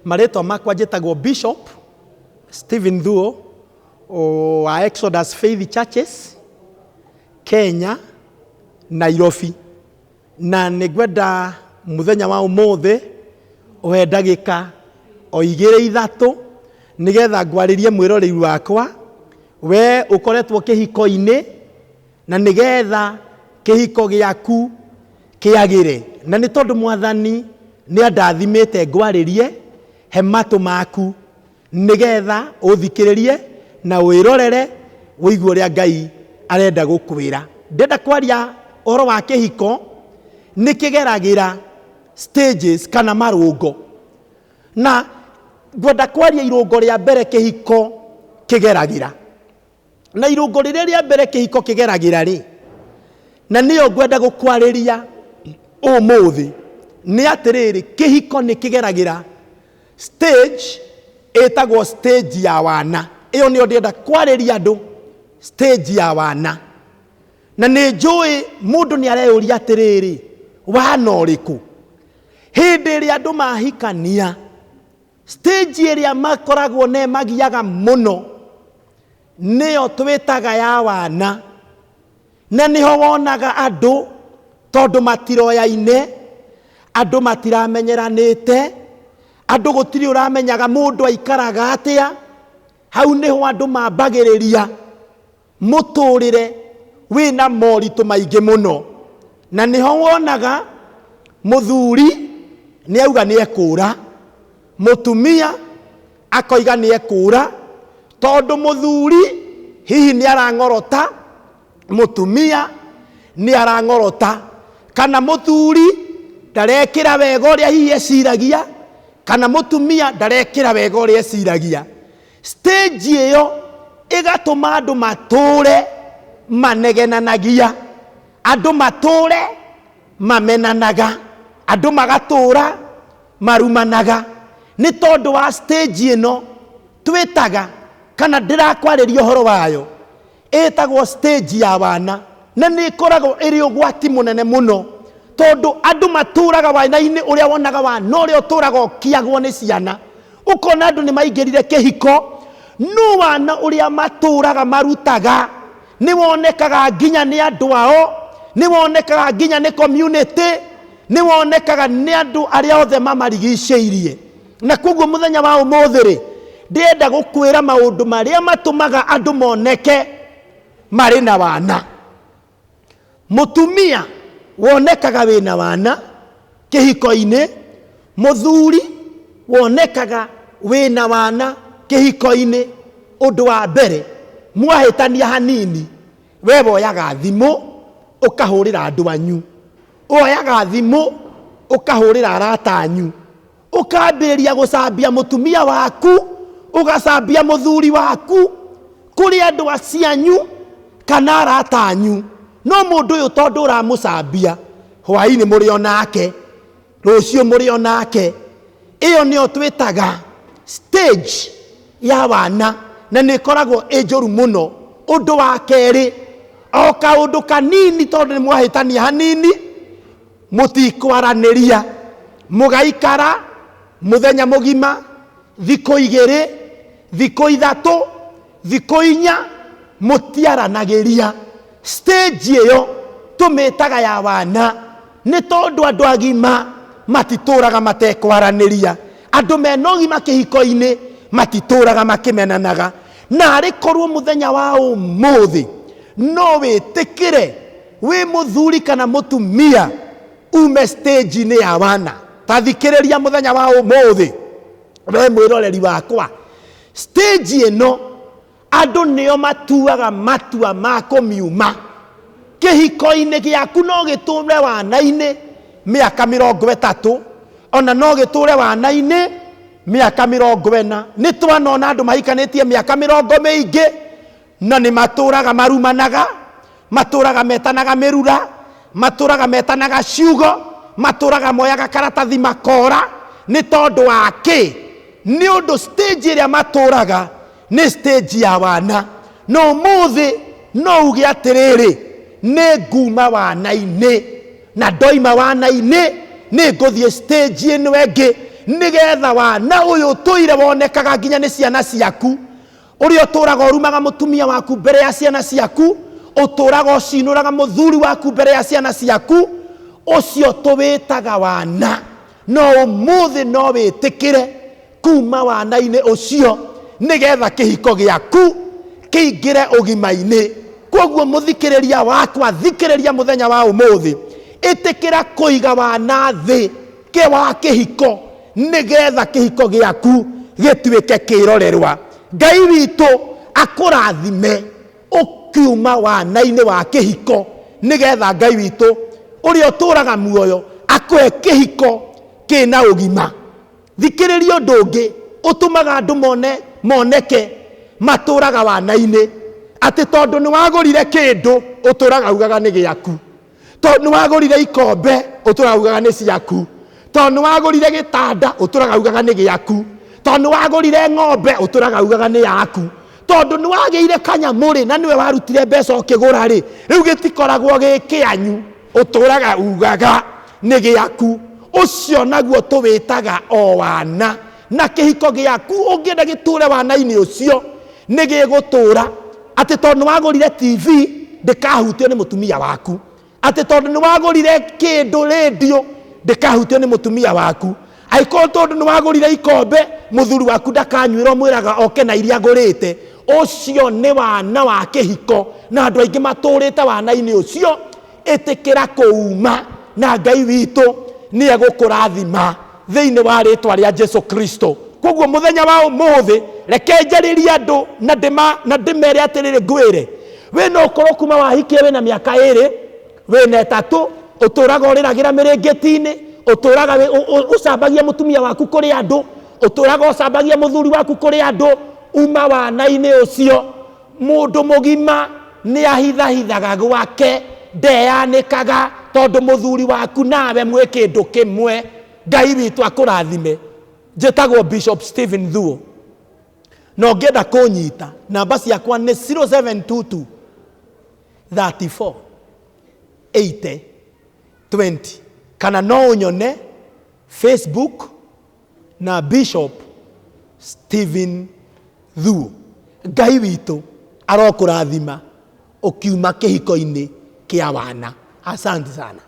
Marĩtwa makwa njĩtagwo Bishop Stephen Thuo wa Exodus Faith Churches Kenya, Nairobi. Na nĩ ngwenda mũthenya wa ũmũthĩ ũhe ndagĩka o igĩrĩ ithatũ nĩgetha ngwarĩrie mwĩroreri wakwa, we ũkoretwo kĩhiko-inĩ na nĩgetha kĩhiko gĩaku kĩagĩre. Na nĩ tondũ Mwathani nĩ andathimĩte ngwarĩrie, he matũ maku nĩgetha ũthikĩrĩrie na wĩrorere ũigue ũrĩa Ngai arenda gũkwĩra. Ndĩrenda kwaria ũhoro wa kĩhiko nĩ kĩgeragĩra stages kana marũngo. Na ngwenda kwaria irũngo rĩa mbere kĩhiko kĩgeragĩra. Na irũngo rĩrĩa rĩa mbere kĩhiko kĩgeragĩra rĩ, na nĩyo ngwenda gũkwarĩria ũmũthĩ, nĩ atĩrĩrĩ, kĩhiko nĩ kĩgeragĩra stage ĩtagwo stage ya wana. Ĩyo nĩyo ndĩrenda kwarĩria andũ, stage ya wana. Na nĩ njũĩ mũndũ nĩ areyũria atĩrĩrĩ, wana ũrĩkũ? Hĩndĩ ĩrĩa andũ mahikania, stage ĩrĩa makoragwo na ĩmagiaga mũno nĩyo twĩtaga ya wana. Na nĩho wonaga andũ tondũ matiroyaine, andũ matiramenyeranĩte, andũ gũtirĩ ũramenyaga mũndũ aikaraga atĩa. Hau nĩho andũ mambagĩrĩria mũtũrĩre wĩna moritũ maingĩ mũno. Na nĩho wonaga mũthuri nĩ auga nĩ ekũra, mũtumia akoiga nĩ ekũra, tondũ mũthuri hihi nĩ arang'orota, mũtumia nĩ arang'orota, kana mũthuri ndarekĩra wega ũrĩa hihi eciragia, kana mũtumia ndarekĩra wega ũrĩa eciragia. Stage ĩyo ĩgatũma andũ matũre manegenanagia, andũ matũre mamenanaga, andũ magatũra marumanaga, nĩ tondũ wa stage ĩno twĩtaga, kana ndĩrakwarĩria ũhoro wayo, ĩtagwo stage ya wana, na nĩ ĩkoragwo ĩrĩ ũgwati mũnene mũno, tondũ andũ matũraga wana-inĩ ũrĩa wonaga wana ũrĩa ũtũraga ũkiagwo nĩ ciana. Ũkona andũ nĩ maingĩrire kĩhiko, no wana ũrĩa matũraga marutaga nĩ wonekaga nginya nĩ andũ ao, nĩ wonekaga nginya nĩ community, nĩ wonekaga nĩ andũ arĩa othe mamarigicĩirie. Na koguo mũthenya wa ũmũthĩ rĩ, ndĩrenda gũkwĩra maũndũ marĩa matũmaga andũ moneke marĩ na wana. Mũtumia wonekaga wĩna wana kĩhiko-inĩ, mũthuri wonekaga wĩna wana kĩhiko-inĩ. Ũndũ wa mbere, mwahĩtania hanini, we woyaga thimũ ũkahũrĩra andũ anyu, woyaga thimũ ũkahũrĩra arata anyu, ũkambĩrĩria gũcambia mũtumia waku, ũgacambia mũthuri waku kũrĩ andũ acianyu kana arata anyu. No mũndũ ũyũ tondũ ũramũcambia, hwaĩ-inĩ mũrĩ o nake, rũciũ mũrĩ o nake. Ĩyo nĩyo twĩtaga stage ya wana, na nĩ ĩkoragwo ĩ njũru mũno. Ũndũ wa kerĩ, o kaũndũ kanini tondũ nĩ mwahĩtania hanini, mũtikwaranĩria, mũgaikara mũthenya mũgima, thikũ igĩrĩ, thikũ ithatũ, thikũ inya, mũtiaranagĩria. Stage ĩyo tũmĩtaga ya wana, nĩ tondũ andũ agima matitũraga matekwaranĩria. Andũ mena ũgima kĩhiko-inĩ matitũraga makĩmenanaga. Na arĩ korwo mũthenya wa ũmũthĩ no wĩtĩkĩre wĩ mũthuri kana mũtumia ume stage-inĩ ya wana, ta thikĩrĩria mũthenya wa ũmũthĩ, we mwĩroreri wakwa. Stage ĩno andũ nĩo matuaga matua ma kũmiuma. Kĩhiko-inĩ gĩaku no gĩtũre wana-inĩ mĩaka mĩrongo ĩtatũ, ona no gĩtũre wana-inĩ mĩaka mĩrongo ĩna. Nĩ twanona andũ mahikanĩtie mĩaka mĩrongo mĩingĩ na nĩ matũraga marumanaga, matũraga metanaga mĩrura, matũraga metanaga ciugo, matũraga moyaga karatathi makora. Nĩ tondũ wa kĩ? Nĩ ũndũ stage ĩrĩa matũraga nĩ stage ya wana. Na ũmũthĩ no uge atĩrĩrĩ, nĩ nguma wana-inĩ, na ndoima wana-inĩ nĩ ngũthiĩ stage ĩno ĩngĩ. Nĩgetha wana ũyũ ũtũire wonekaga nginya nĩ ciana ciaku, ũrĩa ũtũraga ũrumaga mũtumia waku mbere ya ciana ciaku, ũtũraga ũcinũraga mũthuri waku mbere ya ciana ciaku, ũcio tũwĩtaga wana. No ũmũthĩ no wĩtĩkĩre kuma wana-inĩ ũcio, nĩgetha kĩhiko gĩaku kĩingĩre ũgima-inĩ. Koguo mũthikĩrĩria wakwa, thikĩrĩria mũthenya wa ũmũthĩ, ĩtĩkĩra kũiga wana thĩ kĩ wa kĩhiko, nĩgetha kĩhiko gĩaku gĩtuĩke kĩrorerwa. Ngai witũ akũrathime ũkiuma wana-inĩ wa kĩhiko, nĩgetha Ngai witũ ũrĩa ũtũraga muoyo akũhe kĩhiko kĩna ũgima. Thikĩrĩria ũndũ ũngĩ ũtũmaga andũ mone moneke matũraga wana-inĩ, atĩ tondũ nĩ wagũrire kĩndũ ũtũraga ugaga nĩ gĩaku, tondũ nĩ wagũrire ikombe ũtũraga ugaga nĩ ciaku, tondũ nĩ wagũrire gĩtanda ũtũraga ugaga nĩ gĩaku, tondũ nĩ wagũrire ng'ombe ũtũraga ugaga nĩ yaku, tondũ nĩ wagĩire kanyamũ-rĩ na nĩwe warutire mbeca ũkĩgũra-rĩ, rĩu gĩtikoragwo gĩ kĩanyu, ũtũraga ugaga nĩ gĩaku. Ũcio naguo tũwĩtaga o wana. Na kĩhiko gĩaku ũngĩenda gĩtũre wana-inĩ ũcio, nĩ gĩgũtũra. Atĩ tondũ nĩ wagũrire TV ndĩkahutio nĩ mũtumia waku, atĩ tondũ nĩ wagũrire kĩndũ rĩndiũ ndĩkahutio nĩ mũtumia waku, angĩkorwo tondũ nĩ wagũrire ikombe mũthuri waku ndakanyuĩra, ũmwĩraga oke na iria agũrĩte. Ũcio nĩ wana wa kĩhiko, na andũ aingĩ matũrĩte wana-inĩ ũcio. Ĩtĩkĩra kũuma, na Ngai witũ nĩ egũkũrathima thĩinĩ wa rĩtwa rĩa Jesu Kristo. Koguo mũthenya wa ũmũthĩ reke njarĩrie andũ na ndĩmere atĩrĩrĩ, ngwĩre wĩna ũkorwo kuma wahikie wĩna mĩaka 2, wĩna 3, ũtũraga ũrĩragĩra mĩrĩngĩti-inĩ, ũtũraga ũcambagia mũtumia waku kũrĩ andũ, ũtũraga ũcambagia mũthuri waku kũrĩ andũ, uma wana-inĩ ũcio. Mũndũ mũgima nĩ ahithahithaga gwake, ndeyanĩkaga, tondũ mũthuri waku nawe mwĩ kĩndũ kĩmwe. Ngai witũ akũrathime. Njĩtagwo Bishop Stephen Thuo, na ũngĩenda kũnyita namba ciakwa nĩ 0722 34 80 20, kana no ũnyone Facebook na Bishop Stephen Thuo. Ngai witũ arokũrathima ũkiuma kĩhiko-inĩ kĩa wana. Asante sana.